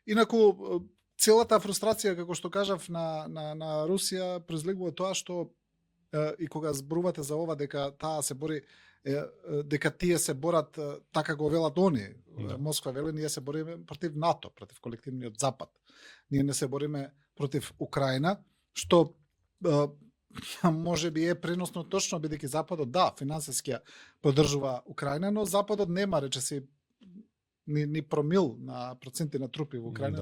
Инаку целата фрустрација, како што кажав, на Русија произлегува тоа што и кога зборувате за ова дека таа се бори, дека тие се борат така го велат они. Москва вели ние се бориме против НАТО, против колективниот запад. Ние не се бориме против Украина, што може би е преносно точно, бидејќи Западот финансиски поддржува Украина, но Западот нема речиси ни промил на проценти на трупи во Украина,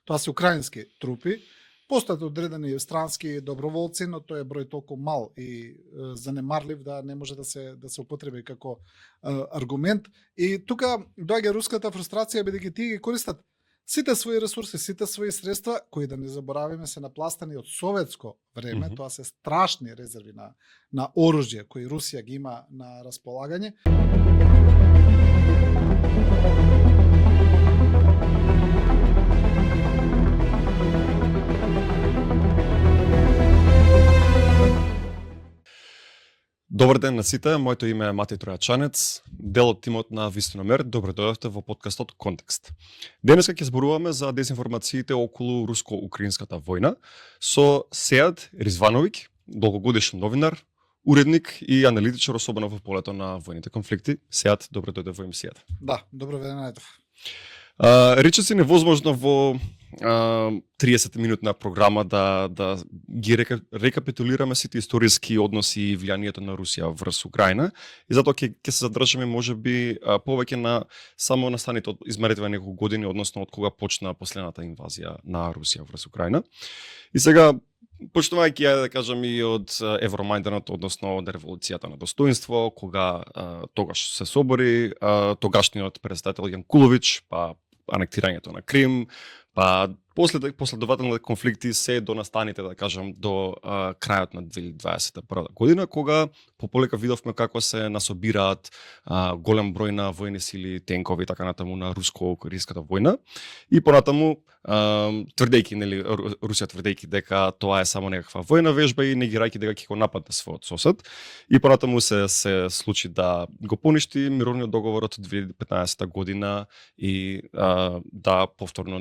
тоа се украински трупи. Постојат одредени странски доброволци, но тој е број толку мал и занемарлив да не може да се употреби како аргумент. И тука доаѓа руската фрустрација, бидејќи тие ги користат сите свои ресурси, сите свои средства, кои да не заборавиме се напластани од советско време, тоа се страшни резерви на оружје кои Русија ги има на располагање. Добар ден на сите, моето име е Матеј Тројачанец, дел од тимот на Вистиномер. Добро дојдовте во подкастот Контекст. Денеска ќе зборуваме за дезинформациите околу руско-украинската војна со Сејад Ризвановиќ, долгогодишен новинар, уредник и аналитичар, особено во полето на војните конфликти. Сејад, добро дојде во емисијата. Да, добро ве најдов. Речиси невозможно во 30-минутна програма да ги рекапитулираме сите историски односи и влијанието на Русија врз Украина, и затоа ќе се задржиме можеби повеќе на само настаните од измеретива неколку години, односно од кога почна последната инвазија на Русија врз Украина. И сега, почнувајќи, да кажам, и од Евромајданот, односно од револуцијата на достоинство, кога тогаш се собори тогашниот председател Јанкуловиќ, па анектирањето на Крим, па последователните конфликти се до настаните, да кажам, до крајот на 2021 година, кога пополека видовме како се насобираат голем број на војни сили, тенкови и така натаму на руско-украинската војна. И понатаму, Русија тврдејќи дека тоа е само некаква војна вежба и негирајќи дека ќе го нападне својот сосед. И понатаму се случи да го поништи мировниот договор од 2015 година и да повторно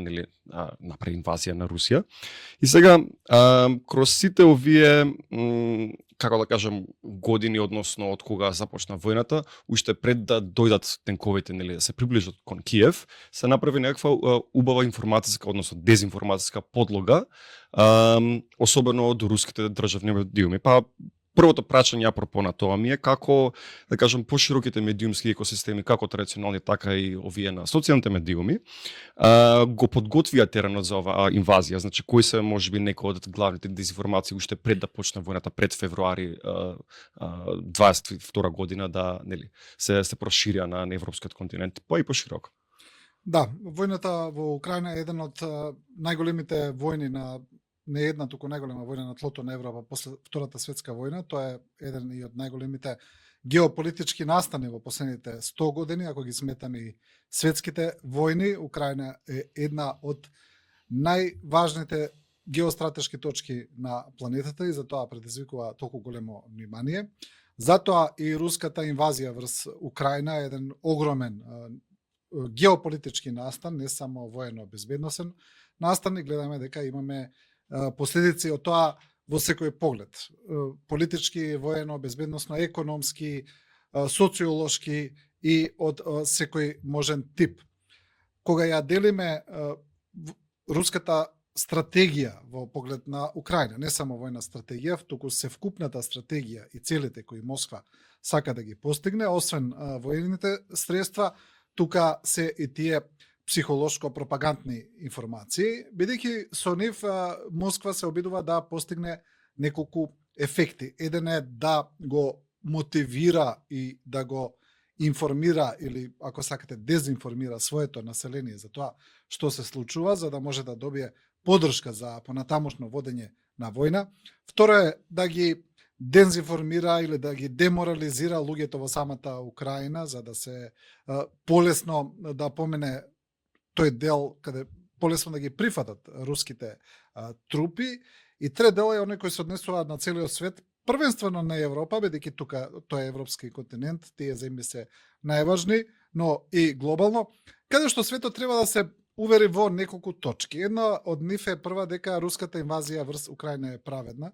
направи инвазија на Русија. И сега, кроз сите овие, како да кажам, години, односно од кога започна војната, уште пред да дојдат тенковите, да се приближат кон Киев, се направи некаква убава информацијска, односно дезинформацијска подлога, особено од руските државни медиуми. Па првото прашање апропо на тоа ми е како, да кажам, пошироките медиумски екосистеми, како традиционални, така и овие на социјалните медиуми, го подготвија теренот за оваа инвазија. Значи, кои се можеби некои од главните дезинформации уште пред да почне војната, пред февруари 22 година, да се проширија на европскиот континент, па и пошироко. Да, војната во Украина е еден од најголемите војни не една, туку најголема војна на тлото на Европа после Втората светска војна. Тоа е еден и од најголемите геополитички настани во последните 100 години, ако ги сметаме и светските војни. Украина е една од најважните геостратешки точки на планетата и затоа предизвикува толку големо внимание. Затоа и руската инвазија врз Украина е еден огромен геополитички настан, не само воено-безбедносен настан, и гледаме дека имаме последици од тоа во секој поглед. Политички, воено, безбедносно, економски, социолошки и од секој можен тип. Кога ја делиме руската стратегија во поглед на Украина, не само војна стратегија, туку севкупната стратегија и целите кои Москва сака да ги постигне, освен воените средства, тука се и тие психолошко-пропагандни информации, бидејќи со нив Москва се обидува да постигне неколку ефекти. Еден е да го мотивира и да го информира или, ако сакате, дезинформира своето население за тоа што се случува, за да може да добие поддршка за понатамошно водење на војна. Второ е да ги дезинформира или да ги деморализира луѓето во самата Украина, за да се полесно да помене тој дел каде полесно да ги прифатат руските трупи. И трет дел е оној кој се однесува на целиот свет, првенствено на Европа, бидејќи тука тоа е европски континент, тие земји се најважни, но и глобално, каде што светот треба да се увери во неколку точки. Една од нив е прва дека руската инвазија врз Украина е праведна,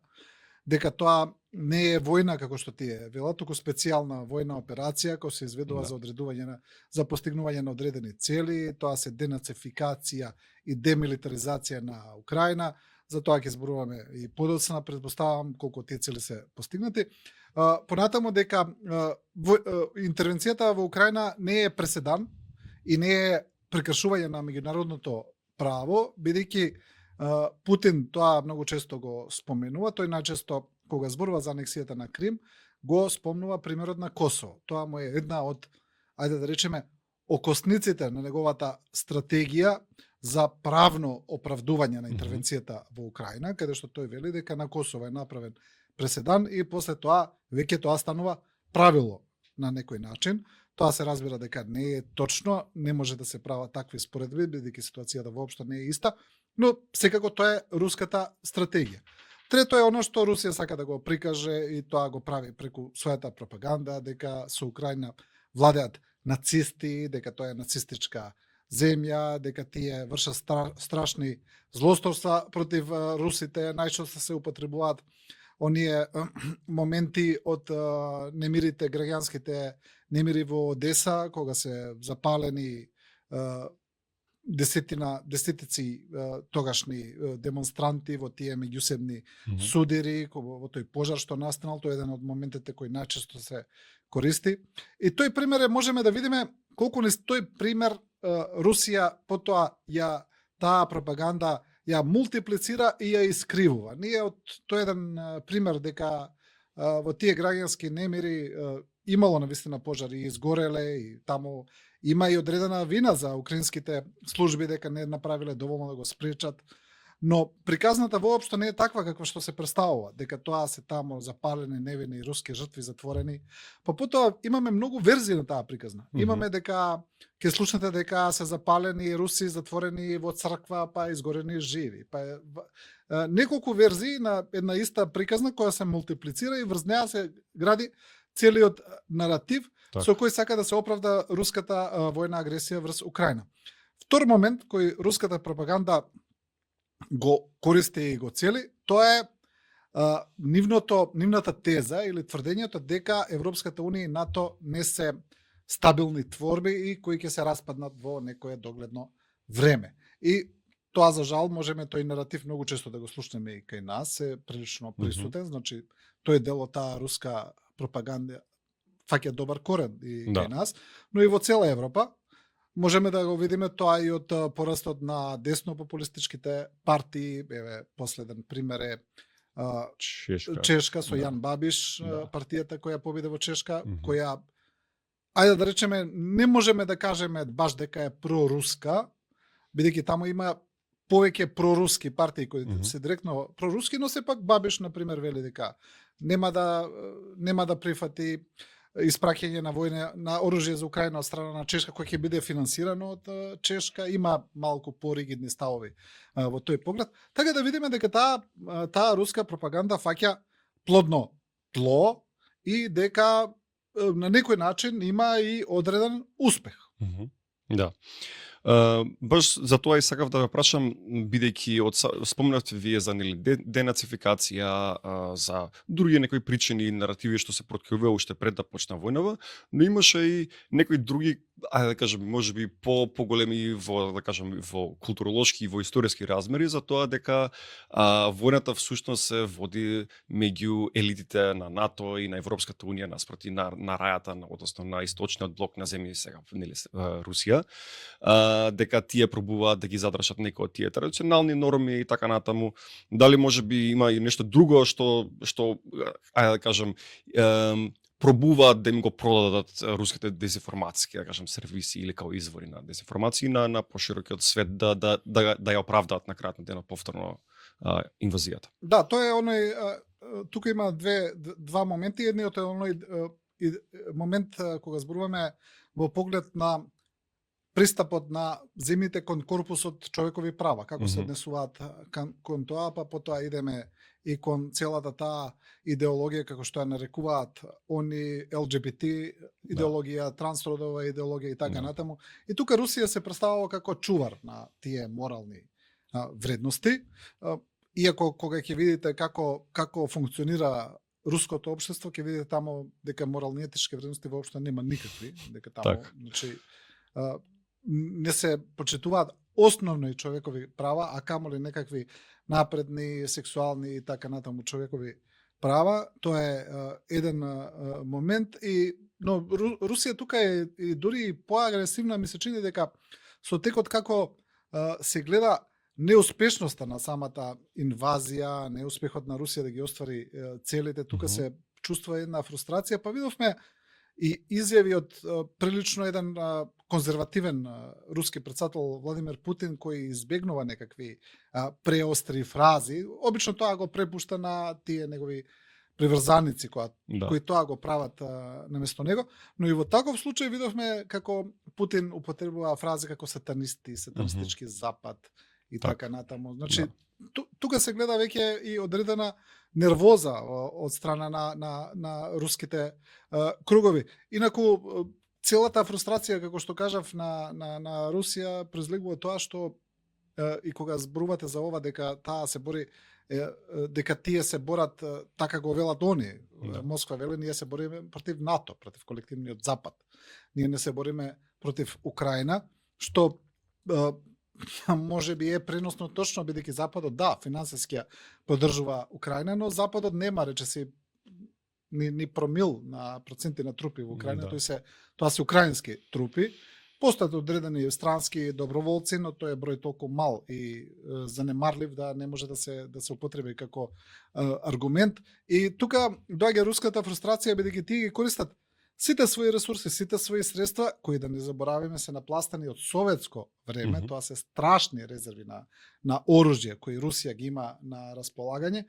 дека тоа не е војна како што тие велат, туку специјална војна операција која се изведува за одредување за постигнување на одредени цели, тоа се денацификација и демилитаризација на Украина. За тоа ќе зборуваме и подоцна, претпоставам колку тие цели се постигнати. Понатаму дека интервенцијата во Украина не е преседан и не е прекршување на меѓународното право, бидејќи Путин тоа многу често го споменува, тој најчесто кога зборува за анексијата на Крим, го спомнува примерот на Косово. Тоа му е една од, ајде да речеме, окосниците на неговата стратегија за правно оправдување на интервенцијата во Украина, каде што тој вели дека на Косово е направен преседан и после тоа веќе тоа станува правило на некој начин. Тоа се разбира дека не е точно, не може да се прават такви споредби, бидејќи ситуацијата воопшто не е иста, но секако тоа е руската стратегија. Трето е оно што Русија сака да го прикаже и тоа го прави преку својата пропаганда, дека со Украина владеат нацисти, дека тоа е нацистичка земја, дека тие вршат страшни злосторства против русите, најчесто се употребуваат оние моменти од немирите, граѓанските немири во Одеса, кога се запалени десетици тогашни демонстранти во тие меѓусебни судири, во тој пожар што настанал, тој е еден од моментите кои најчесто се користи. И тој пример можеме да видиме колку низ тој пример Русија потоа таа пропаганда ја мултиплицира и ја искривува. Ние од тој еден пример дека во тие граѓански немири имало навистина пожари и изгореле и таму има и одредена вина за украинските служби дека не направиле доволно да го спречат, но приказната воопшто не е таква каква што се представува, дека тоа се таму запалени невини руски жртви затворени. Па потоа имаме многу верзии на таа приказна. Имаме дека ќе слушнете дека се запалени руси затворени во црква, па изгорени живи. Па неколку верзии на една иста приказна која се мултиплицира и врз неа се гради целиот наратив со кој сака да се оправда руската војна агресија врз Украина. Втор момент кој руската пропаганда го користи и го цели, тоа е нивната теза или тврдењето дека Европската унија и НАТО не се стабилни творби и кои ќе се распаднат во некое догледно време. И тоа за жал можеме тој наратив многу често да го слушнеме и кај нас, е прилично присутен, значи тој дел од таа руска пропаганда фаќа добар корен и кај нас, но и во цела Европа. Можеме да го видиме тоа и од порастот на десно-популистичките партии. Еве, последен пример е Чешка со Јан Бабиш, партијата која победи во Чешка, која, ајде да речеме, не можеме да кажеме баш дека е проруска, бидејќи таму има повеќе проруски партии кои се директно проруски, но сепак Бабиш, например, вели дека нема да прифати испраќање на војна на оружје за Украина од страна на Чешка, кој ќе биде финансирано од Чешка, има малку поригидни ставови во тој поглед. Така да видиме дека таа руска пропаганда фаќа плодно тло и дека на некој начин има и одреден успех. Да. Баш за тоа и сакав да ве прашам, бидејќи спомнавте вие за денацификација, за други некои причини и наративи што се проткривува уште пред да почна војнава, но имаше и некои други, ајде да кажем, можеби поголеми во, да кажем, во културолошки и во историски размери, за тоа дека војната всушност се води меѓу елитите на НАТО и на Европската унија наспроти на рајата, односно на источниот блок на земји сега, нели, Русија. Дека тие пробуваат да ги задржат некои од тие традиционални норми и така натаму. Дали можеби има и нешто друго што ајде да кажем пробуваат да им го продадат руските дезинформацијски, да кажем, сервиси или као извори на дезинформации на поширокиот свет да ја оправдаат на крајот на денот повторно инвазијата. Да, тоа е оној тука има два моменти, едниот е оној момент кога зборуваме во поглед на пристапот на земјите кон корпусот човекови права, како се Мгм. однесуваат кон тоа, па потоа идеме и кон целата таа идеологија, како што ја нарекуваат они ЛГБТ идеологија, трансродова идеологија и така Да. натаму. И тука Русија се представува како чувар на тие морални вредности, иако кога ќе видите како функционира руското општество, ќе видите таму дека морални етички вредности воопшто нема никакви, дека таму, Така. значи, не се почитуваат основни човекови права, а камоли некакви напредни, сексуални и така натаму човекови права. Тоа е еден момент но Русија тука е и дури и поагресивна, ми се чини дека со текот како се гледа неуспешноста на самата инвазија, неуспехот на Русија да ги оствари целите, тука Мгм. се чувствува една фрустрација, па видовме и изјави од прилично еден конзервативен руски претседател Владимир Путин, кој избегнува некакви преостри фрази. Обично тоа го препушта на тие негови приврзаници кои тоа го прават наместо него, но и во таков случај видовме како Путин употребува фрази како сатанисти, сатанистички запад и така натаму. Значи, тука се гледа веќе и одредена нервоза од страна на руските кругови. Инаку, целата фрустрација, како што кажав, на Русија произлегува тоа што и кога зборувате за ова дека таа се бори, дека тие се борат така го велат они. Москва вели ние се бориме против НАТО, против колективниот запад. Ние не се бориме против Украина, што може би е преносно точно, бидејќи Западот, финансиски ја поддржува Украина, но Западот нема, речеси, ни промил на проценти на трупи во Украина, тоа се украински трупи. Постојат одредени странски доброволци, но тој е број толку мал и занемарлив да не може да се употреби како аргумент. И тука доаѓа руската фрустрација, бидејќи тие ги користат сите своји ресурси, сите своји средства, кои да не заборавиме се напластани од советско време, тоа се страшни резерви на оружје кои Русија ги има на располагање,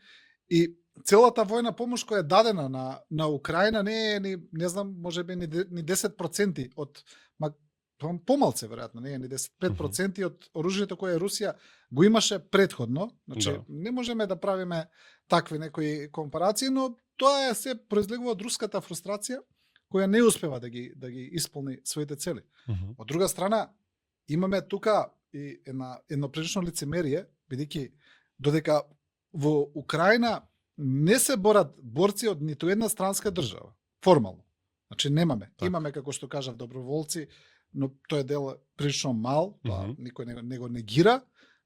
и целата војна помош која е дадена на Украина не е не знам, можеби ни 10% од помалце веројатно, не е ни 10-5% од оружјето кое Русија го имаше претходно. Значи не можеме да правиме такви некои компарации, но тоа е се произлегува од руската фрустрација која не успева да ги исполни своите цели. Од друга страна, имаме тука и едно прилично лицемерие, бидејќи додека во Украина не се борат борци од ниту една странска држава, формално. Значи немаме. Имаме, како што кажав, доброволци, но тој дел прилично мал, тоа никој не го негира.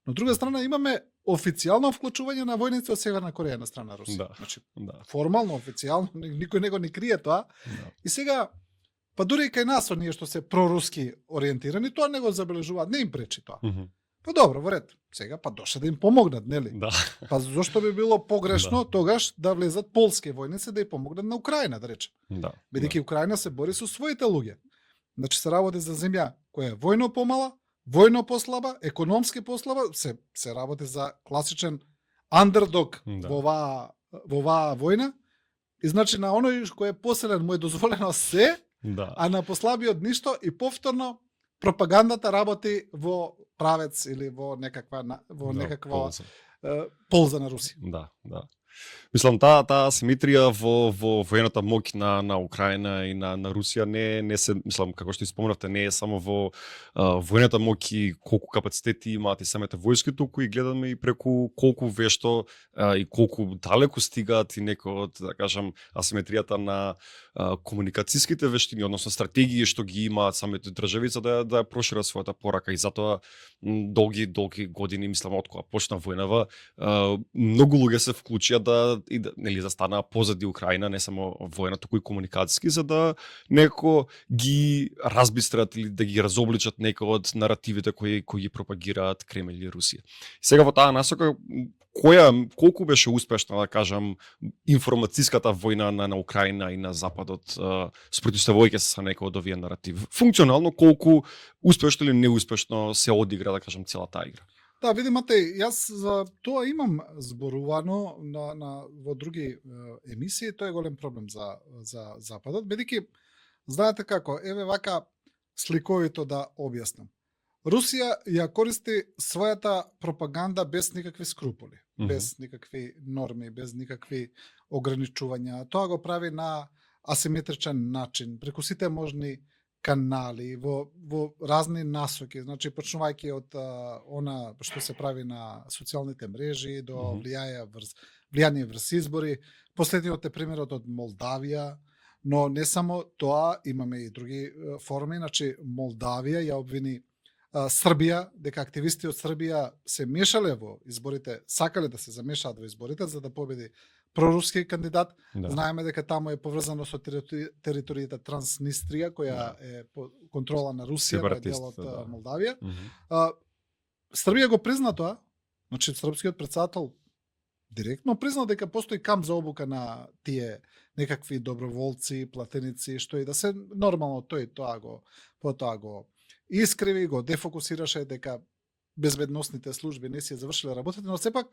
Но од друга страна имаме официјално вклучување на војници од Северна Кореја на страна Русија. Значи, формално, официјално, никој не го не крие тоа. И сега, па дури и кај нас, оние што се проруски ориентирани, тоа не го забележуваат, не им пречи тоа. Па добро, во ред. Сега па доше да им помогнат, нели? Па зошто би било погрешно тогаш да влезат полски војници да ја помогнат на Украина, да речем. Бидејќи Украина се бори со своите луѓе. Значи се работи за земја која е војно помала, војно послаба, економски послаба, се работи за класичен андердог во оваа војна. И значи на оној кој е посилен му е дозволено се, а на послабиот ништо, и повторно пропагандата работи во правец или во некаква полза на Русија. Мислам, таа асиметрија во воената моќ на Украина и на Русија не се, мислам, како што спомнавте, не е само во воената моќ и колку капацитети имаат и самите војски, туку и гледаме и преку колку вешто и колку далеку стигаат и некои од, да кажам, асиметријата на комуникацијските вештини, односно стратегии што ги имаат самите држави за да прошират својата порака, и затоа долги години, мислам, од кога почна војнава, многу луѓе се вклучија нели застанаа позади Украина, не само војна, туку и комуникацијски, за да некако ги разбистрат или да ги разобличат некои од наративите кои ги пропагираат Кремљ или Русија. И сега во таа насока, колку беше успешна, да кажам, информацијската војна на Украина и на Западот, спротивставувајќи се со некој од овие наративи? Функционално, колку успешно или неуспешно се одигра, да кажам, целата игра? Да, види, Матеј, јас за тоа имам зборувано во други емисии, тоа е голем проблем за Западот, бидејќи знаете како, еве вака сликовито да објаснам. Русија ја користи својата пропаганда без никакви скруполи, без никакви норми, без никакви ограничувања. Тоа го прави на асиметричен начин, преку сите можни канали, во разни насоки, значи почнувајќи од она што се прави на социјалните мрежи, до влијание врз избори. Последниот е примерот од Молдавија, но не само тоа, имаме и други форми, значи Молдавија ја обвини Србија, дека активисти од Србија се мешале во изборите, сакале да се замешаат во изборите за да победи проруски кандидат. Да. Знаеме дека таму е поврзано со територијата Транснистрија, која е по контрола на Русија, која е дел од Молдавија. Србија го призна тоа, значи српскиот председател директно призна дека постои камп за обука на тие некакви доброволци, платеници, што и да се нормално тој тоа го искриви, го дефокусираше дека безбедносните служби не си завршиле работата, но сепак,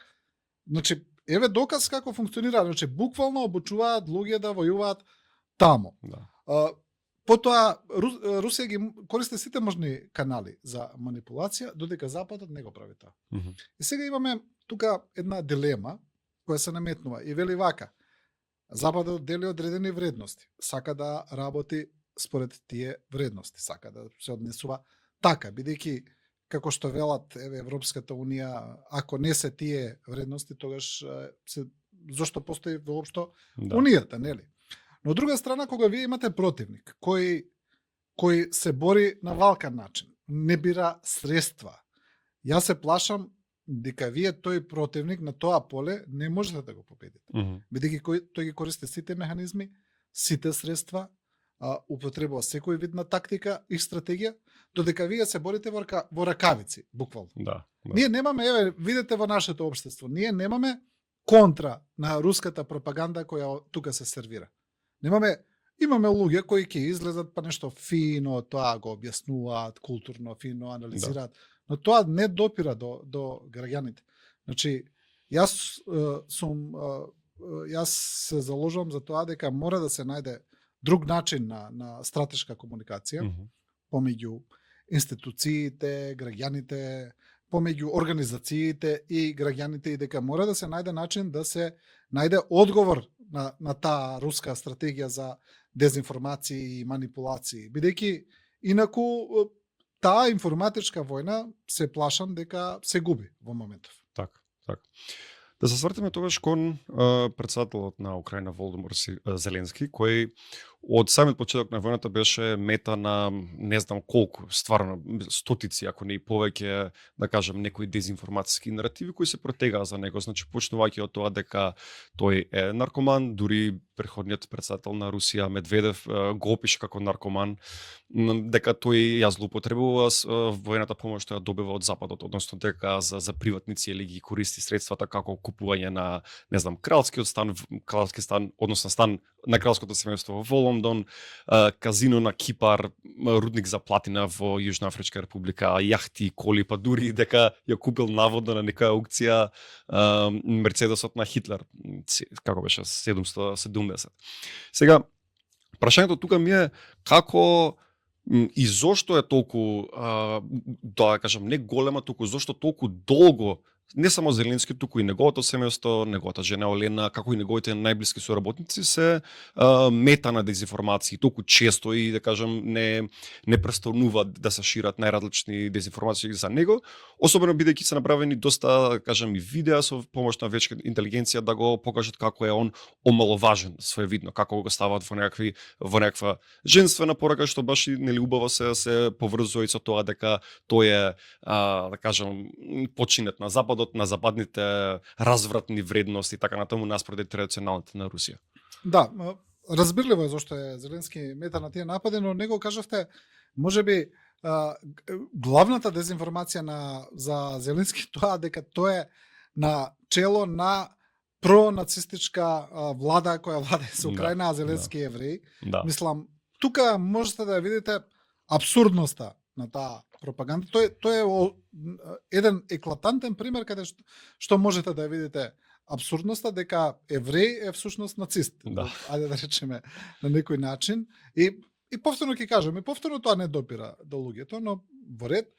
значи, еве доказ како функционира, значи буквално обучуваат луѓе да војуваат таму. Да. Потоа Русија ги користи сите можни канали за манипулација, додека Западот не го прави тоа. И сега имаме тука една дилема која се наметнува и вели вака: Западот дели одредени вредности, сака да работи според тие вредности, сака да се однесува така, бидејќи како што велат Европската унија, ако не се тие вредности, тогаш зошто постои воопшто унијата, нели? Но од друга страна, кога вие имате противник кој се бори на валкан начин, не бира средства, јас се плашам дека вие тој противник на тоа поле не можете да го победите. Бидејќи тој ги користи сите механизми, сите средства, употребува секој вид на тактика и стратегија, додека вие се борите во ракавици, буквално. Да. Ние немаме, видете во нашето општество, ние немаме контра на руската пропаганда која тука се сервира. Имаме луѓе кои ќе излезат па нешто фино, тоа го објаснуваат, културно, фино анализираат, но тоа не допира до граѓаните. Значи, јас се заложувам за тоа дека мора да се најде друг начин на стратешка комуникација помеѓу институциите, граѓаните, помеѓу организациите и граѓаните, и дека мора да се најде начин да се најде одговор на таа руска стратегија за дезинформации и манипулации, бидејќи инаку таа информатичка војна се плашам дека се губи во моментов. Така. Да се свртиме тогаш кон председателот на Украина Володимир Зеленски, кој од самиот почеток на војната беше мета на не знам колку, стварно стотици, ако не и повеќе, да кажам, некои дезинформациски наративи кои се протегаа за него. Значи, почнувајќи од тоа дека тој е наркоман, дури преходниот председател на Русија Медведев го опише како наркоман, дека тој ја злоупотребува војната помош што ја добива од Западот, односно дека за приватни цели ги користи средствата како купување на, не знам, кралски стан, односно стан на кралското семејство во Лондон, казино на Кипар, рудник за платина во Јужна Афричка република, јахти, коли, па дури дека ја купил наводно на некоја аукција Мерцедесот на Хитлер, како беше 770. Сега, прашањето тука ми е како и зошто е толку, да кажам, не голема, туку зошто толку долго не само Зеленски, туку и неговото семејство, неговата жена Олена, како и неговите најблиски соработници се мета на дезинформации, толку често и да кажам не престануваат да се шират најразлични дезинформации за него, особено бидејќи се направени доста, да кажам, и видеа со помош на вечка интелигенција да го покажат како е он омаловажен своевидно, како го стават во некаква женствена порака што баш и нели убаво се поврзува и со тоа дека тој е да кажам починет на Запад, на западните развратни вредности и така натаму наспроти традиционалните на Русија. Да, разбирливо е зашто е Зеленски мета на тие напади, но него кажавте можеби главната дезинформација за Зеленски тоа дека тој е на чело на пронацистичка влада која владее со Украина, а Зеленски е евреј. Да. Мислам, тука можете да видите абсурдноста на таа пропаганда. Тој е еден еклатантен пример каде што можете да видите абсурдноста дека евреј е всушност нацист. Да. Ајде да речеме на некој начин. И и повторно ќе кажам, и повторно тоа не допира до луѓето, но во ред.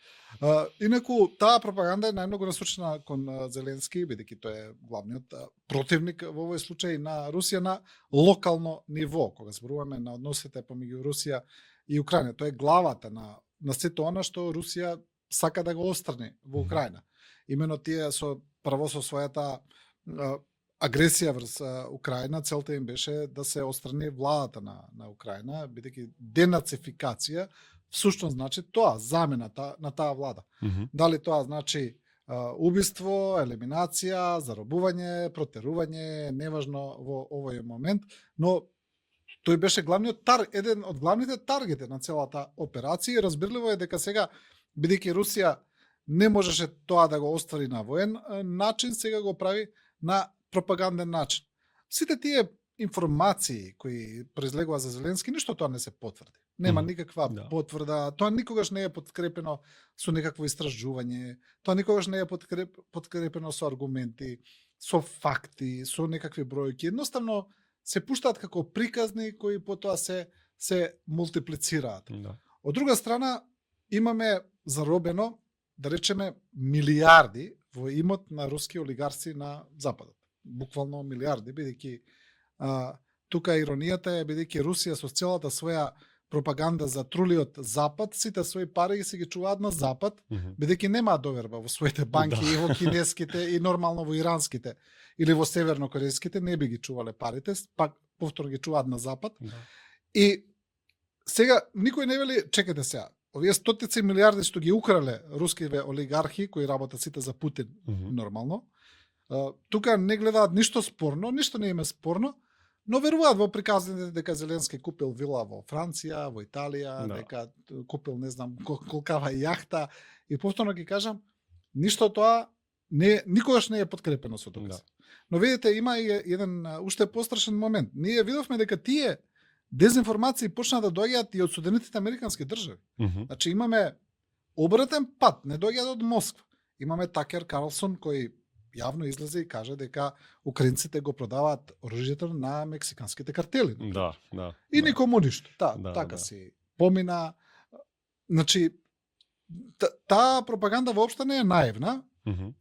Инаку таа пропаганда е најмногу насочена кон Зеленски, бидејќи тој е главниот противник во овој случај на Русија на локално ниво, кога зборуваме на односите помеѓу Русија и Украина. Тоа е главата на сето она што Русија сака да го острани во Украина. Имено тие прво со својата агресија врз Украина, целта им беше да се острани владата на Украина, бидејќи денацификација всушност значи тоа, замената на таа влада. Дали тоа значи убиство, елиминација, заробување, протерување, неважно во овој момент, но тој беше еден од главните таргети на целата операција. Разбирливо е дека сега, бидејќи Русија не можеше тоа да го оствари на воен начин, сега го прави на пропаганден начин. Сите тие информации кои произлегува за Зеленски, ништо тоа не се потврди. Нема никаква потврда, тоа никогаш не е подкрепено со некакво истражување, тоа никогаш не е подкрепено со аргументи, со факти, со некакви бројки. Едноставно се пуштаат како приказни кои потоа се мултиплицираат. Од друга страна, имаме заробено, да речеме, милиарди во имот на руски олигарси на Западот. Буквално милиарди, бидејќи тука иронијата е, бидејќи Русија со целата своја пропаганда за трулиот Запад, сите своји пари се ги чуваат на Запад, бидејќи немаат доверба во своите банки и во кинеските и нормално во иранските или во севернокорејските, не би ги чувале парите, пак повторно ги чуваат на Запад. И сега никој не вели, чекате сега, овие стотици милиарди што ги украле рускиве олигархи кои работат сите за Путин нормално, тука не гледаат ништо спорно, ништо не им е спорно, но веруваат во приказните дека Зеленски купил вила во Франција, во Италија, дека купил не знам колкава јахта, и повторно ги кажам, ништо тоа никогаш не е подкрепено со докази. Но видите, има и еден уште пострашен момент. Ние видовме дека тие дезинформации почна да доаѓаат и од Соединетите Американски држави. Значи имаме обратен пат, не доаѓаат од Москва. Имаме Такер Карлсон кој јавно излезе и каже дека украинците го продаваат оружјето на мексиканските картели. И никому ништо. Така си помина. Значи, таа пропаганда воопшто не е наивна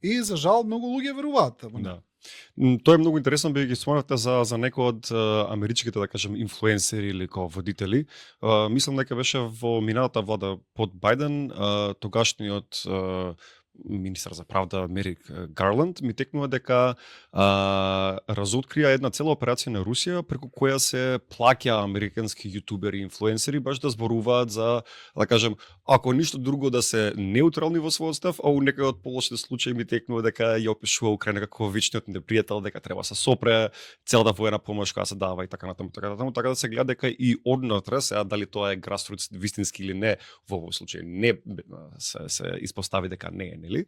и за жал многу луѓе веруваат. Тоа е многу интересно, бидејќи спомнавте за некои од америчките, да кажем, инфлуенсери или како водители. Мислам дека беше во минатата влада под Бајден, тогашниот министар за правда Мерик Гарланд ми текнува дека разоткрија една цела операција на Русија преку која се плаќа американски јутубери и инфлуенсери баш да зборуваат за, да кажем, ако ништо друго да се неутрални во својот став, а у некој од полошите случаи ми текнува дека ја опишува Украина како вечниот непријател, дека треба се сопре целата воена помош која се дава и така натаму, така да се гледа дека и однатре, сега дали тоа е grassroots вистински или не, во овој случај не се испостави дека не е, нели?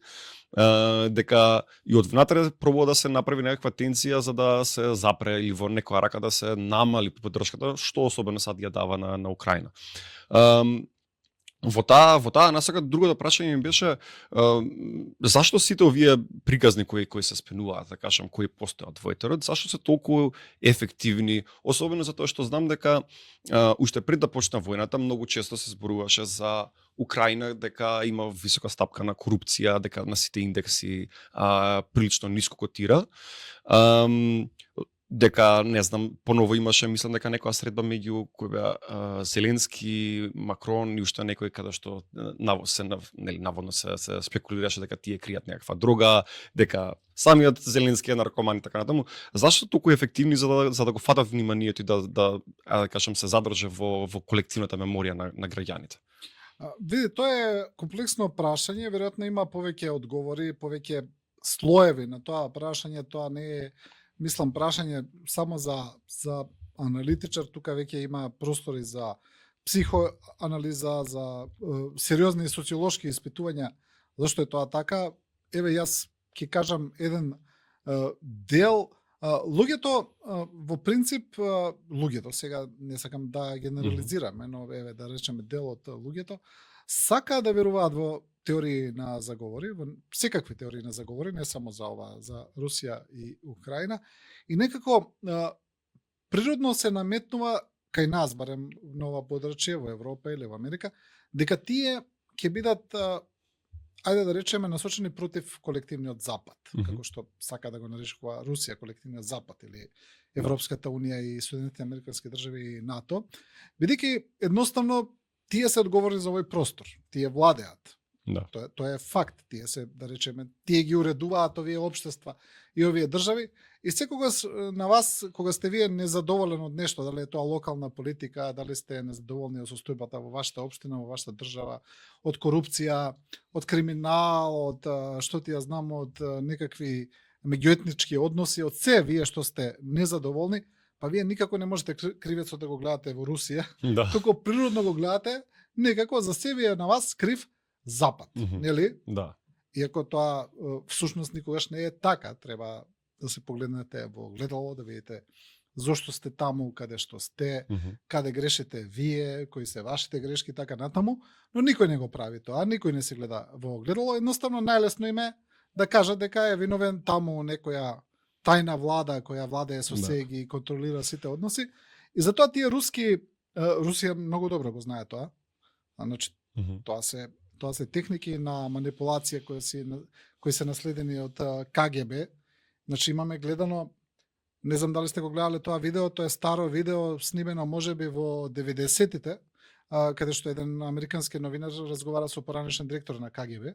Дека и од внатре пробува да се направи некаква тензија за да се запре или во некоја рака да се намали поддршката, што особено сад ја дава на Украина. Во таа насока другото прашање ми беше зашто сите овие приказни кои се спенуваат, да кажам, кои постојат во етерот, зашто се толку ефективни, особено затоа што знам дека уште пред да почна војната многу често се зборуваше за Украина дека има висока стапка на корупција, дека на сите индекси прилично ниско котира. Дека, не знам, поново имаше, мислам дека некоја средба меѓу кој беа Зеленски, Макрон и уште некој каде што наводно се спекулираше дека тие кријат некаква дрога, дека самиот Зеленски е наркоман и така натаму. Зашто толку ефективни за да го фатат вниманието и да кажам се задржи во колективната меморија на граѓаните? Види, тоа е комплексно прашање, веројатно има повеќе одговори, повеќе слоеви на тоа прашање, тоа не е, мислам, прашање само за аналитичар, тука веќе има простори за психоанализа, за сериозни социолошки испитувања, зашто е тоа така. Еве, јас ќе кажам еден дел. Луѓето, во принцип, луѓето, сега не сакам да генерализираме, но еве да речеме дел од луѓето, сака да веруваат во теории на заговори, во секакви теории на заговори, не само за ова, за Русија и Украина, и некако природно се наметнува кај нас, барем на ова подрачје во Европа или во Америка, дека тие ќе бидат ајде да речеме насочени против колективниот запад, како што сака да го наречува Русија колективниот запад или Европската унија и Соединетите американски држави и НАТО, бидејќи едноставно тие се одговорни за овој простор, тие владеат. Да. Тоа е факт, тие се, да речеме, тие ги уредуваат овие општества и овие држави и секогаш на вас, кога сте вие незадоволен од нешто, дали е тоа локална политика, дали сте незадоволни од состојбата во вашата општина, во вашата држава, од корупција, од криминал, од што ти ја знам, од некакви меѓуетнички односи, од се вие што сте незадоволни, па вие никако не можете кривецот да го гледате во Русија, туку природно го гледате некако за се вие на вас крив Запад, нели? Да. Иако тоа всушност никогаш не е така, треба да се погледнете во гледало, да видите зошто сте таму каде што сте, каде грешите вие, кои се вашите грешки, така натаму, но никој не го прави тоа, никој не се гледа во гледало, едноставно најлесно им е да кажат дека е виновен таму некоја тајна влада која владее со се ги контролира сите односи, и затоа тие Русија многу добро го знае тоа. Значи тоа се техники на манипулација кои се наследени од КГБ. Значи имаме гледано, не знам дали сте го гледале тоа видео, тоа е старо видео снимено можеби во 90-тите, каде што еден американски новинар разговара со поранешен директор на КГБ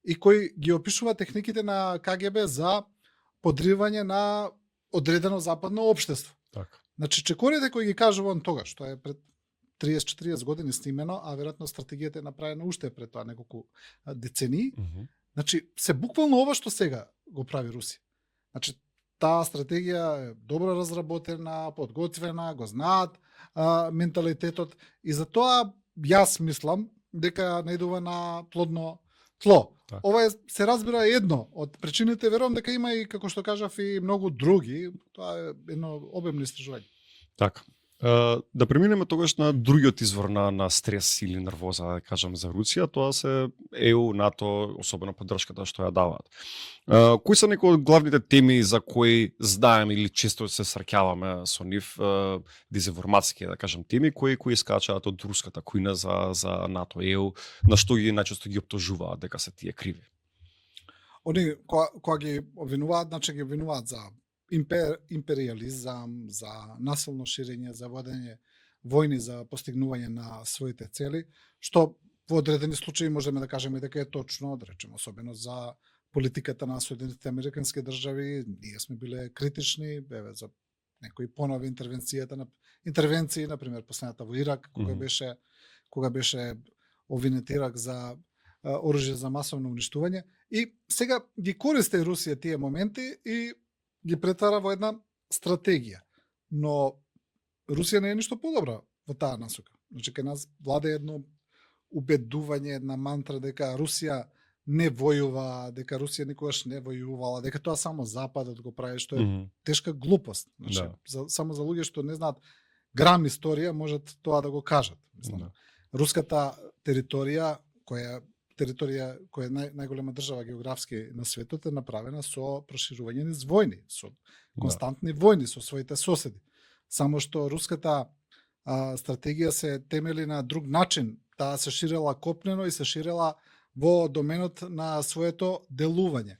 и кој ги опишува техниките на КГБ за подривање на одредено западно општество. Така. Значи чекорите кои ги кажува он тогаш, тоа е пред 30-40 години снимено, а веројатно стратегијата е направена уште пред тоа неколку децении. Значи се буквално ова што сега го прави Русија. Значи таа стратегија е добро разработена, подготвена, го знаат менталитетот и затоа јас мислам дека наидува на плодно тло. Так. Ова се разбира едно од причините, верувам дека има и како што кажав и многу други, тоа е едно обемно истражување. Така. Да преминеме тогаш на другиот извор на стрес или нервоза, да кажам, за Русија, тоа се ЕУ, НАТО, особено поддршката што ја даваат. Кои се некои од главните теми за кои знаеме или често се сраќаваме со нив, дезинформацијски, да кажам, теми кои скачаат од руската кујна за НАТО, ЕУ, на што ги најчесто ги оптожуваат дека се тие криви? Они кога ги обвинуваат, значи ги обвинуваат за империализам, за насилно ширење, за водење војни за постигнување на своите цели, што во одредени случаи можеме да кажеме дека е точно, да речеме, особено за политиката на Соединетите американски држави, ние сме биле критични, за некои понови интервенции, например, последната во Ирак, кога беше обвинет Ирак за оружје за масовно уништување, и сега ги користи Русија тие моменти и ги претвара во една стратегија. Но Русија не е ништо подобра во таа насока. Значи, кај нас владе едно убедување, една мантра дека Русија не војува, дека Русија никогаш не војувала, дека тоа само Западот го прави, што е тешка глупост. Значи, само за луѓе што не знаат грам историја, можат тоа да го кажат. Руската територија, која е најголема држава географски на светот, е направена со проширување низ војни, со константни војни со своите соседи. Само што руската стратегија се темели на друг начин. Таа се ширела копнено и се ширела во доменот на своето делување.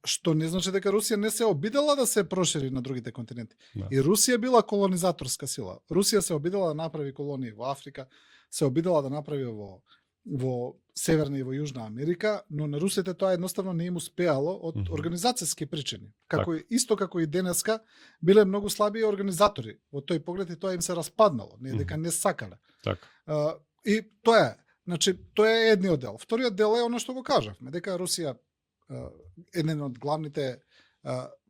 Што не значи дека Русија не се обидела да се прошири на другите континенти. И Русија била колонизаторска сила. Русија се обидела да направи колонии во Африка, се обидела да направи во Северна и во Јужна Америка, но на русите тоа едноставно не им успеало од организацијски причини. Исто како и денеска биле многу слаби организатори. Во тој поглед и тоа им се распаднало, не дека не сакале. И тоа е. Значи, тоа е едниот дел. Вториот дел е оно што го кажавме, дека Русија еден од главните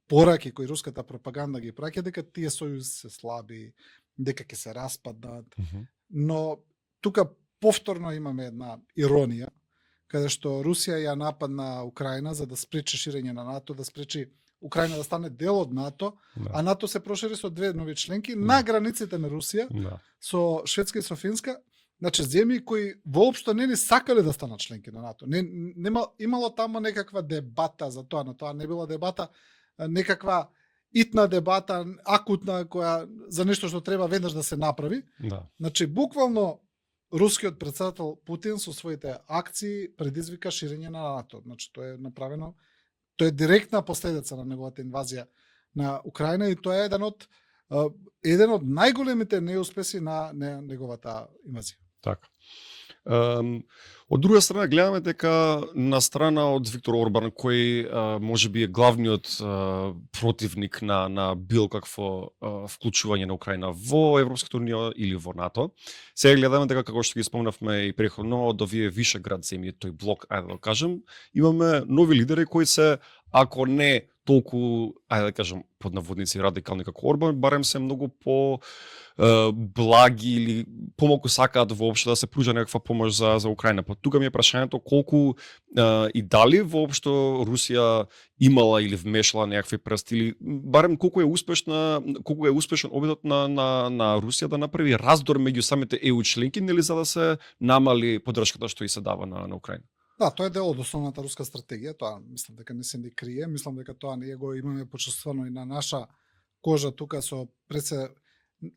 пораки кои руската пропаганда ги праќа, дека тие сојузи се слаби, дека ќе се распаднат. Но тука повторно имаме една иронија, каде што Русија ја нападна Украина за да спречи ширење на НАТО, да спречи Украина да стане дел од НАТО, а НАТО се прошири со две нови членки на границите на Русија, со Шведска и со Финска, значи земји кои воопшто не сакале да станат членки на НАТО. Имало тамо некаква дебата за тоа, но тоа не била дебата, некаква итна дебата, акутна, која за нешто што треба веднаш да се направи. Да. Значи, буквално, рускиот председател Путин со своите акции предизвика ширење на НАТО. Значи, тоа е направено, тоа е директна последица на неговата инвазија на Украина и тоа е еден од најголемите неуспеси на неговата инвазија. Така. Од друга страна гледаме дека на страна од Виктор Орбан, кој можеби е главниот противник на било какво вклучување на Украина во Европската унија или во НАТО, сега гледаме дека, како што ги спомнавме и претходно, од овие вишеград земји, тој блок, ајде да кажем, имаме нови лидери кои се, ако не толку, ајде да кажем, под наводници радикални како Орбан, барем се многу по благи или помалку сакаат воопшто да се пружа некаква помош за Украина. Па тука ми е прашањето колку и дали воопшто Русија имала или вмешала некакви прсти или барем колку е успешен обидот на Русија да направи раздор меѓу самите ЕУ членки, нели, за да се намали поддршката што и се дава на Украина. Да, тоа е дел од основната руска стратегија, тоа мислам дека не се ни крие, мислам дека тоа ние го имаме почувствано и на наша кожа тука со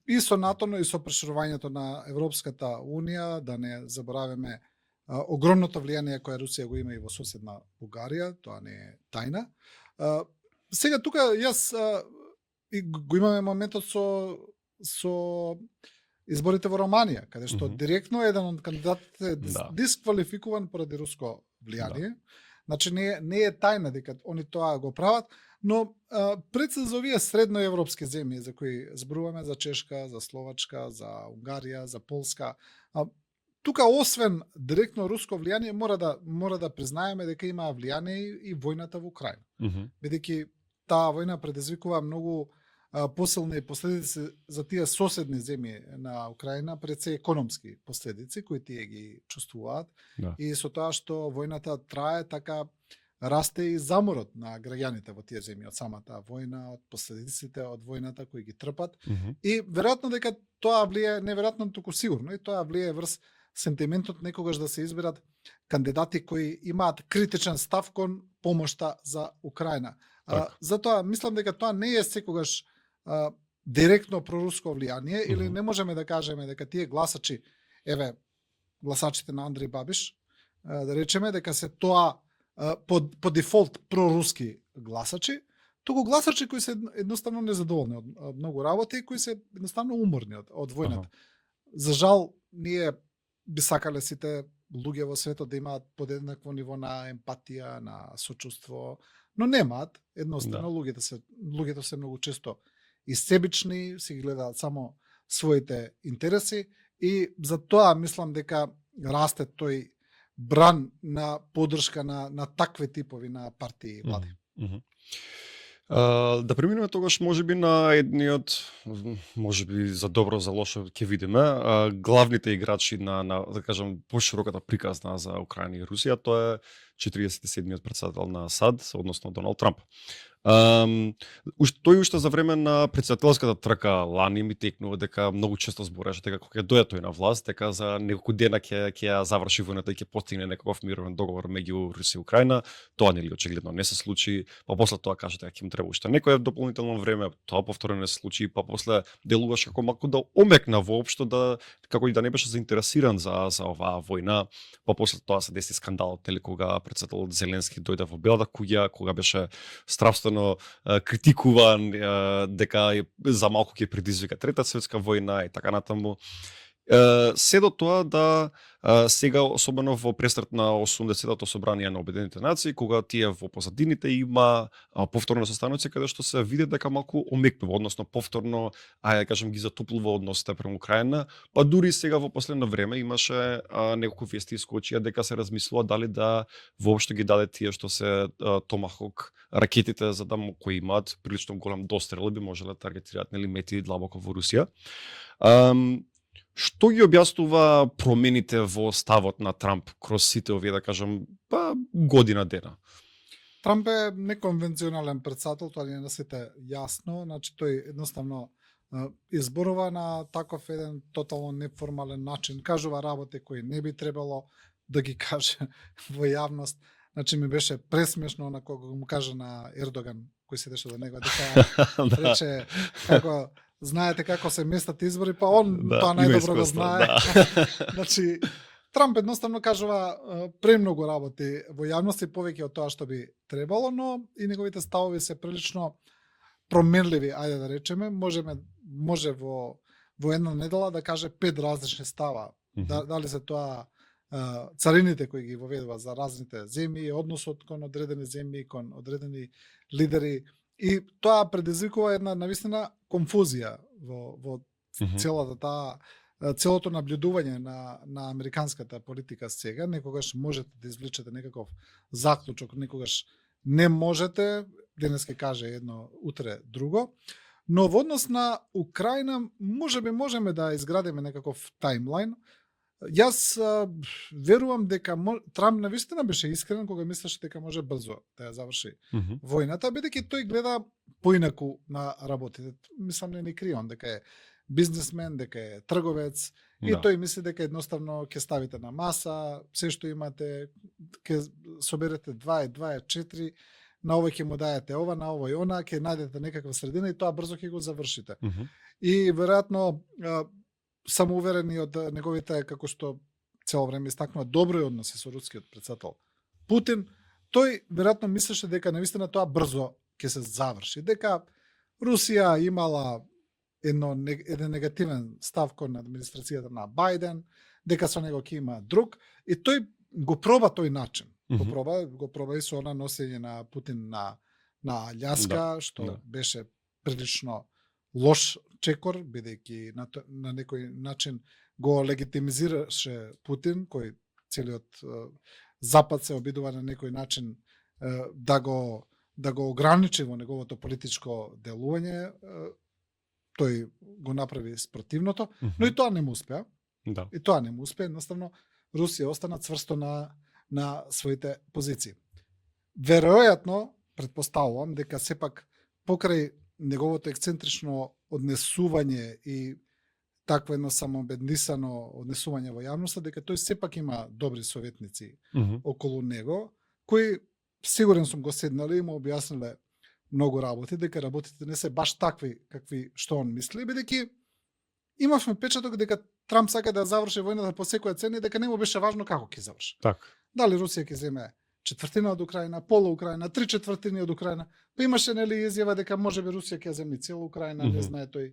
и со НАТО, но и со проширувањето на Европската унија, да не забораваме огромното влијание кое Русија го има и во соседна Бугарија, тоа не е тајна. Сега тука јас и го имаме моментот со изборите во Романија, каде што директно еден од кандидатите е дисквалификуван поради руско влијание. Значи не е тајна дека они тоа го прават, но пред се за овие средноевропски земји за кои зборуваме, за Чешка, за Словачка, за Унгарија, за Полска, тука освен директно руско влијание мора да признаеме дека има влијание и војната во Украина. Бидејќи таа војна предизвикува многу посилни последици за тие соседни земји на Украина, пред се економски последици кои тие ги чувствуваат. И со тоа што војната трае, така расте и заморот на граѓаните во тие земји од самата војна, од последиците од војната кои ги трпат. И веројатно дека тоа влие, неверојатно туку сигурно, и тоа влие врз сентиментот некогаш да се изберат кандидати кои имаат критичен став кон помошта за Украина. Затоа мислам дека тоа не е секогаш директно проруско влијание, или не можеме да кажеме дека тие гласачи, гласачите на Андреј Бабиш, да речеме дека се тоа по дефолт проруски гласачи, туку гласачи кои се едноставно незадоволни од многу работи и кои се едноставно уморни од војната. За жал, ние би сакале сите луѓе во светот да имаат подеднакво ниво на емпатија, на сочувство, но немаат. Едноставно луѓето се многу често и себични, си ги гледаат само своите интереси и за тоа мислам дека расте тој бран на поддршка на такви типови на партии и влади. Да преминеме тогаш можеби на едниот, можеби за добро, за лошо ќе видиме, главните играчи на да кажам пошироката приказна за Украина и Русија, тоа е 47-миот председател на САД, односно Доналд Трамп. Тој уште за време на председателската трка лани ми текнува дека многу често збореше дека кога ќе дојде тој на власт, дека за неколку дена ќе ја заврши војната и ќе постигне некаков мировен договор меѓу Русија и Украина. Тоа нели очигледно не се случи, па после тоа каже дека ќе му треба уште некое дополнително време, тоа повторно не се случи, па после делуваше како малку да омекна воопшто, да како и да не беше заинтересиран за оваа војна, па после тоа се деси скандалот нели кога председателот Зеленски дојде во Белата куќа, кога беше стравствено критикуван дека за малку ќе предизвика Трета светска војна и така натаму. Се до тоа да сега, особено во престрет на 80-тото собрание на Обединетите нации, кога тие во позадините има повторно состаноци каде што се види дека малку омекнува, односно повторно, ајде кажам, ги затоплува односите према Украина, па дури сега во последно време имаше неколку вести искочија дека се размислува дали да воопшто ги даде тие што се Томахок ракетите, за да кои имаат прилично голем дострел, би можеле да таргетираат нели мети длабоко во Русија. Што ги објаснува промените во ставот на Трамп кроз сите овие, да кажам, година дена? Трамп е неконвенционален председател, тоа не е на сите јасно, значи тој едноставно изборува на таков еден тотално неформален начин, кажува работи кои не би требало да ги каже во јавност, Значи ми беше пресмешно на кога му кажа на Ердоган, кој седеше до него, дека рече како знаете како се местат избори, па он тоа најдобро го знае. Значи Трамп едноставно кажува премногу работи во јавност и повеќе од тоа што би требало, но и неговите ставови се прилично променливи, ајде да речеме, може во една недела да каже 5 различни става. Дали се тоа царините кои ги воведува за разните земји, односот кон одредени земји, кон одредени лидери, и тоа предизвикува една навистина конфузија во целото наблюдување на американската политика сега. Некогаш можете да извлечете некаков заклучок, некогаш не можете, денес ке каже едно, утре друго. Но во однос на Украина можеме да изградиме некаков таймлайн. Јас верувам дека Трамп навистина беше искрен кога мислеше дека може брзо да ја заврши војната, бидејќи тој гледа поинаку на работите. Мислам не крион дека е бизнесмен, дека е трговец, и тој мисли дека едноставно ќе ставите на маса се што имате, ќе соберете 2 и 2 е 4, на овој ќе му дајете ова, на овој она, ќе најдете некаква средина и тоа брзо ќе го завршите. И веројатно сам уверен и од неговите, како што цело време истакнува, добри односи со рускиот председател Путин, тој веројатно мислеше дека навистина тоа брзо ќе се заврши, дека Русија имала еден негативен став кон администрацијата на Бајден, дека со него ќе има друг, и тој го проба тој начин. Го проба и со она носење на Путин на Аљаска, што беше прилично лош чекор, бидејќи на некој начин го легитимизираше Путин, кој целиот Запад се обидува на некој начин да го ограничи во неговото политичко делување. Тој го направи спротивното, но и тоа не му успеа. И тоа не му успеа, едноставно Русија остана цврсто на своите позиции. Веројатно, предпоставувам дека сепак покрај неговото ексцентрично однесување и такво едно самообеднисано однесување во јавноста, дека тој сепак има добри советници околу него, кои сигурен сум го седнале и му објасниле многу работи, дека работите не се баш такви какви што он мисли, бидејќи имавме печаток дека Трамп сака да заврши војната по секоја цена и дека не му беше важно како ќе заврши. Дали Русија ќе земе четвртина од Украина, пола Украина, 3/4 од Украина, па имаше нели изјава дека можеби Русија ќе земе цела Украина, не знае тој.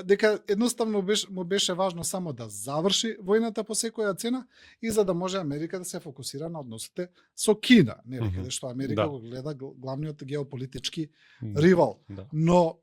Дека едноставно му беше важно само да заврши војната по секоја цена и за да може Америка да се фокусира на односите со Кина, нели, каде што Америка го гледа главниот геополитички ривал. Но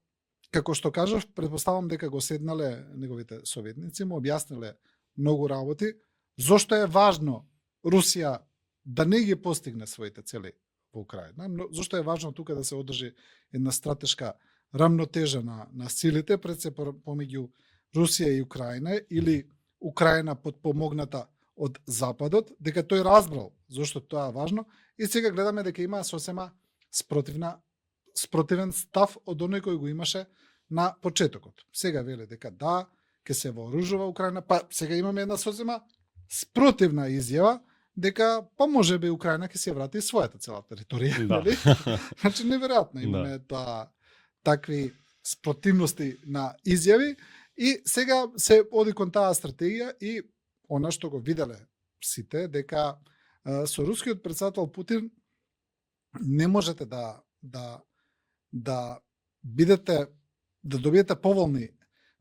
како што кажав, предпоставам дека го седнале неговите советници, му објасниле многу работи, зошто е важно Русија да не ги постигне своите цели во Украина. Зошто е важно тука да се одржи една стратешка рамнотежа на силите пред се помеѓу Русија и Украина, или Украина подпомогната од Западот, дека тој разбрал зошто тоа е важно, и сега гледаме дека има сосема спротивен став од оној кој го имаше на почетокот. Сега веле дека да, ќе се вооружува Украина, па сега имаме една сосема спротивна изјава дека па можеби Украина ќе се врати својата цела територија, нели? Значи неверојатно имаме такви спротивности на изјави, и сега се оди кон таа стратегија, и она што го виделе сите, дека со рускиот председател Путин не можете да добиете поволни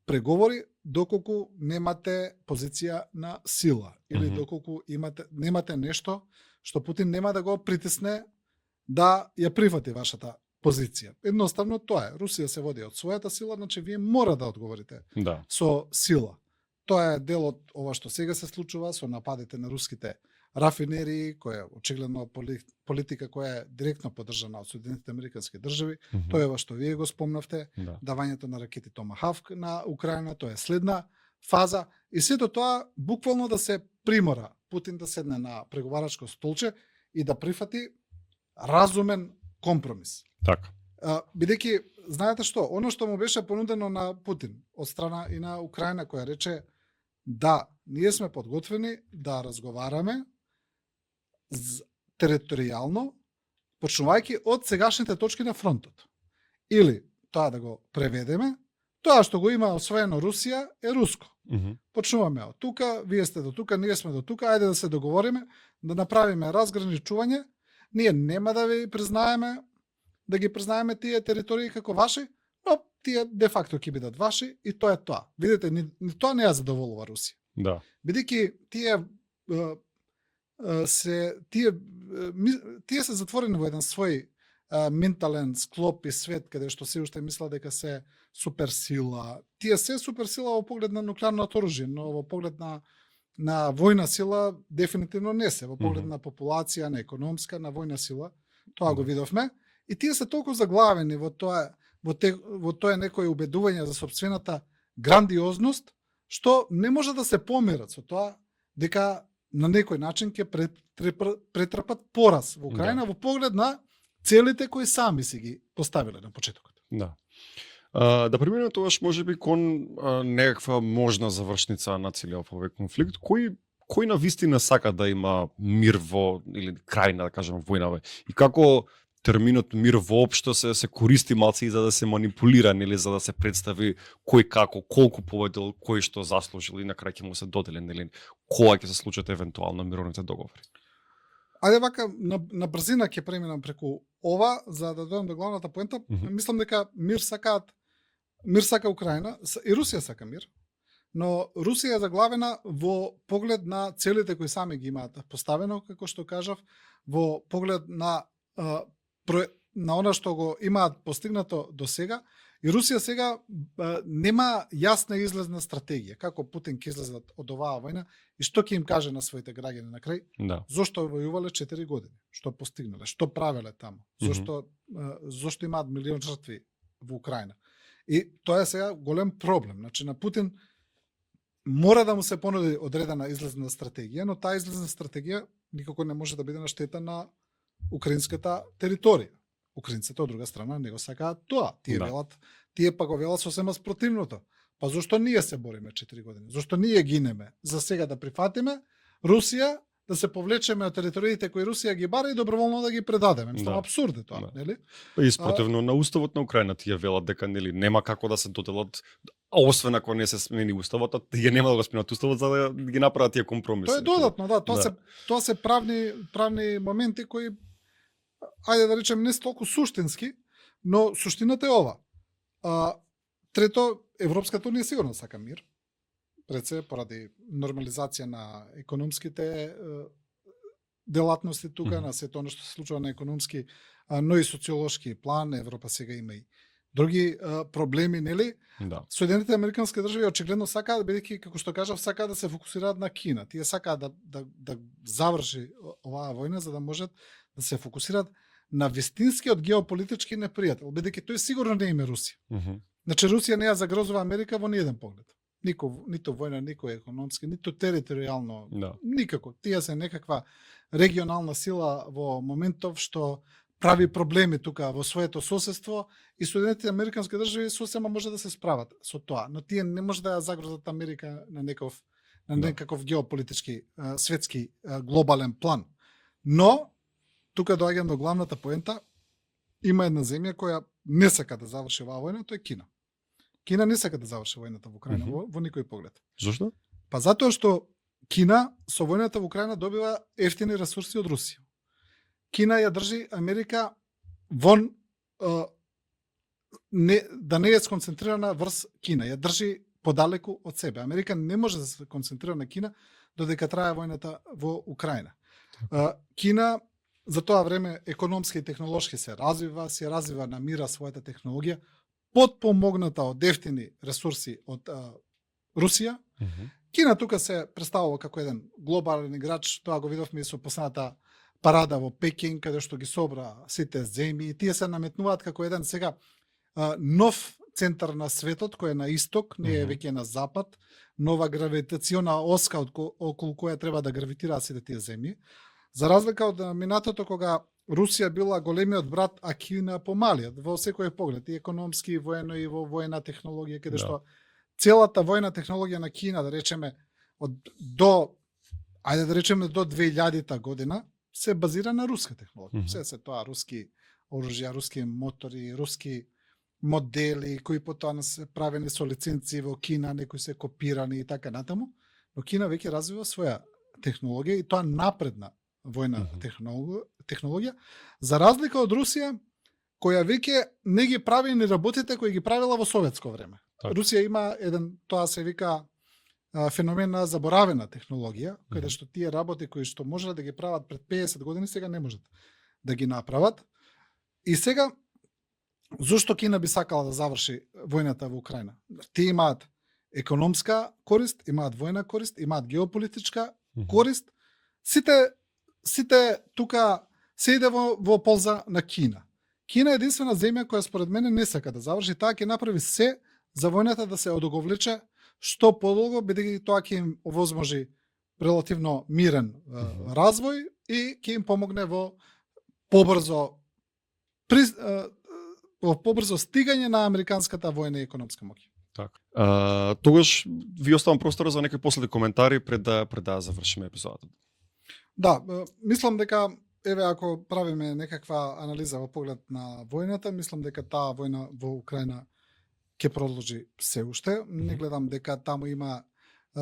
преговори доколку немате позиција на сила, или доколку немате нешто што Путин нема да го притисне да ја прифати вашата позиција. Едноставно тоа е. Русија се води од својата сила, значи вие мора да одговорите со сила. Тоа е дел од ова што сега се случува со нападите на руските рафинерии, која е очигледно политика која е директно поддржана од Соединетите Американски држави. Тоа е ова што вие го спомнавте, давањето на ракети Томахавк на Украина, тоа е следна фаза, и сето тоа буквално да се примора Путин да седне на преговарачко столче и да прифати разумен компромис. Бидејќи, знаете што, оно што му беше понудено на Путин од страна и на Украина, која рече да, ние сме подготвени да разговараме територијално, почнувајќи од сегашните точки на фронтот. Или, тоа да го преведеме, тоа што го има освоено Русија е руско. Почнуваме од тука, вие сте до тука, ние сме до тука, ајде да се договориме, да направиме разграничување, ние нема да ви признаеме, да ги признаеме тие територии како ваши, но тие де факто ќе бидат ваши и тоа е тоа. Видите, ни тоа не ја задоволува Русија. Да. Бидејќи тие се затворени во еден свој ментален склоп и свет каде што се уште мисла дека се суперсила. Тие се суперсила во поглед на нуклеарното оружје, но во поглед на војна сила дефинитивно не се. Во поглед на популација, на економска, на војна сила, тоа го видовме. И тие се толку заглавени во тоа некој убедување за сопствената грандиозност, што не може да се помират со тоа дека на некој начин ќе претрпат пораз во Украина во поглед на целите кои сами си ги поставиле на почетокот. Да. Да преминеме тогаш можеби кон некаква можна завршница на целиот овој конфликт. Кој на вистина сака да има мир или крај на, да кажем, војна? И како терминот мир воопшто се користи малце и за да се манипулира, или за да се представи кој како, колку победил, кој што заслужил и на крај ќе му се доделен, или кога ќе се случат евентуално мировните договори. Ајде вака на брзина ќе преминам преку ова за да дојдам до главната поента. Мислам дека мир сака Украина и Русија сака мир, но Русија е заглавена во поглед на целите кои сами ги имаат поставено, како што кажав, во поглед на она што го имаат постигнато до сега. И Русија сега нема јасна излезна стратегија како Путин ќе излезат од оваа војна и што ќе им каже на своите граѓани на крај. Да. Зошто војувале 4 години? Што постигнале? Што правеле таму? Зошто имаат милион жртви во Украина? И тоа е сега голем проблем. Значи на Путин мора да му се понуди одредена излезна стратегија, но таа излезна стратегија никако не може да биде на штета на украинската територија. Украинците од друга страна не го сакаат тоа. Тие па го велат сосема спротивното. Па зошто ние се бориме 4 години? Зошто ние гинеме? За сега да прифатиме Русија, да се повлечеме од териториите кои Русија ги бара и доброволно да ги предадеме. Мислам, абсурд е тоа, нели? И спротивно на уставот на Украина тие велат дека нели нема како да се доделат, освен ако не се смени уставот, тие нема да го сменат уставот за да ги направат тие компромиси. Тоа е додатно, да, тоа се правни моменти кои, ајде да речем, не толку суштински, но суштината е ова. Трето, Европската унија сигурно сака мир. Пред се, поради нормализација на економските делатности тука, на сето оно што се случува на економски, но и социолошки план. Европа сега има и други проблеми, нели? Да. Соединетите американски држави очигледно сакаат, бидејќи, како што кажав, сакаат да се фокусираат на Кина. Тие сакаат да заврши оваа војна за да можат да се фокусираат на вистинскиот геополитички непријател, бидејќи тој сигурно не име Русија. Значи Русија не ја загрозува Америка во ниеден поглед. Ниту војна, нико економски, ниту територијално, никако. Тие се некаква регионална сила во моментов што прави проблеми тука во своето соседство и Соединетите американски држави сосема може да се справат со тоа, но тие не може да ја загрозат Америка на некаков геополитички, светски, глобален план. Но тука доаѓам до главната поента. Има една земја која не сака да заврши оваа војна, тоа е Кина. Кина не сака да заврши војната во Украина во никој поглед. Зошто? Па затоа што Кина со војната во Украина добива ефтини ресурси од Русија. Кина ја држи Америка вон да не е сконцентрирана врз Кина, ја држи подалеку од себе. Америка не може да се концентрира на Кина додека трае војната во Украина. Кина за тоа време економски и технолошки се развива, намира својата технологија, подпомогната од ефтини ресурси од Русија. Кина тука се представува како еден глобален играч, тоа го видовме и со последната парада во Пекин, каде што ги собра сите земји. Тие се наметнуваат како еден сега нов центар на светот, кој е на исток, не е веќе на запад, нова гравитациона оска околу која треба да гравитираат сите тие земји. За разлика од минатото кога Русија била големиот брат, а Кина помалиот во секој поглед, и економски, и воено, и во воена технологија, каде што целата војна технологија на Кина, да речеме, до 2000 година, се базира на руска технологија. Мгм. Се тоа руски оружја, руски мотори, руски модели кои потоа се правени со лиценци во Кина, некои се копирани и така натаму, но Кина веќе развива своја технологија и тоа напредна војна Мгм. технологија, за разлика од Русија, која веќе не ги прави ни работите кои ги правила во советско време. Така. Русија има еден, тоа се вика феномен на заборавена технологија, каде што тие работи кои што можеле да ги прават пред 50 години, сега не можат да ги направат. И сега, зошто Кина би сакала да заврши војната во Украина? Тие имаат економска корист, имаат војна корист, имаат геополитичка корист. Сите тука се иде во полза на Кина. Кина е единствена земја која според мене не сака да заврши, таа ќе направи се за војната да се одоговлече што подолго, бидејќи тоа ќе им овозможи релативно мирен развој и ќе им помогне во побрзо стигање на американската војна и економска моќ. Така. Тогаш ви оставам простор за некои последни коментари пред да завршиме епизодата. Да, мислам дека еве ако правиме некаква анализа во поглед на војната, мислам дека таа војна во Украина ќе продолжи се уште. Не гледам дека таму има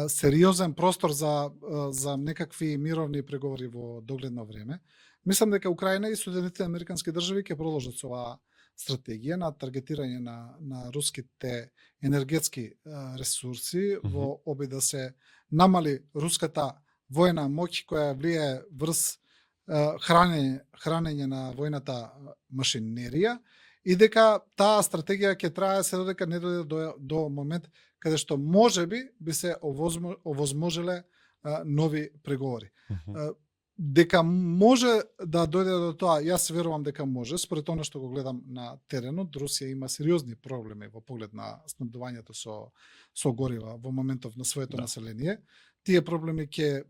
сериозен простор за некакви мировни преговори во догледно време. Мислам дека Украина и Соединетите американски држави ќе продолжат со оваа стратегија на таргетирање на руските енергетски ресурси во обид да се намали руската војна моќ која влие врз хранење на војната машинерија и дека таа стратегија ќе трае се додека не дојде до момент каде што можеби би се овозможеле нови преговори. Дека може да дојде до тоа, јас верувам дека може, според она што го гледам на теренот, Русија има сериозни проблеми во поглед на снабдувањето со горива во моментов на своето население. Тие проблеми ќе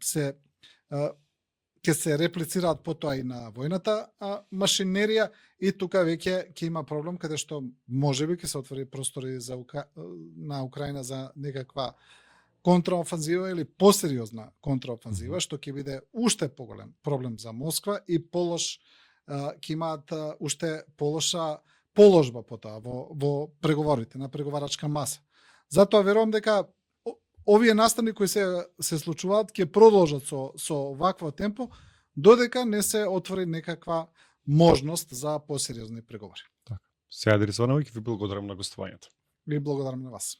се реплицираат потоа и на војната машинерија и тука веќе ќе има проблем каде што можеби ќе се отвори простори на Украина за некаква контраофанзива или посериозна контраофанзива, што ќе биде уште поголем проблем за Москва и ќе имаат уште полоша положба потоа во преговорите на преговарачка маса. Затоа верувам дека овие настани кои се случуваат ќе продолжат со вакво темпо додека не се отвори некаква можност за посериозни преговори. Така. Сејадир Звановиќ, ви благодарам на гостувањето. Ви благодарам на вас.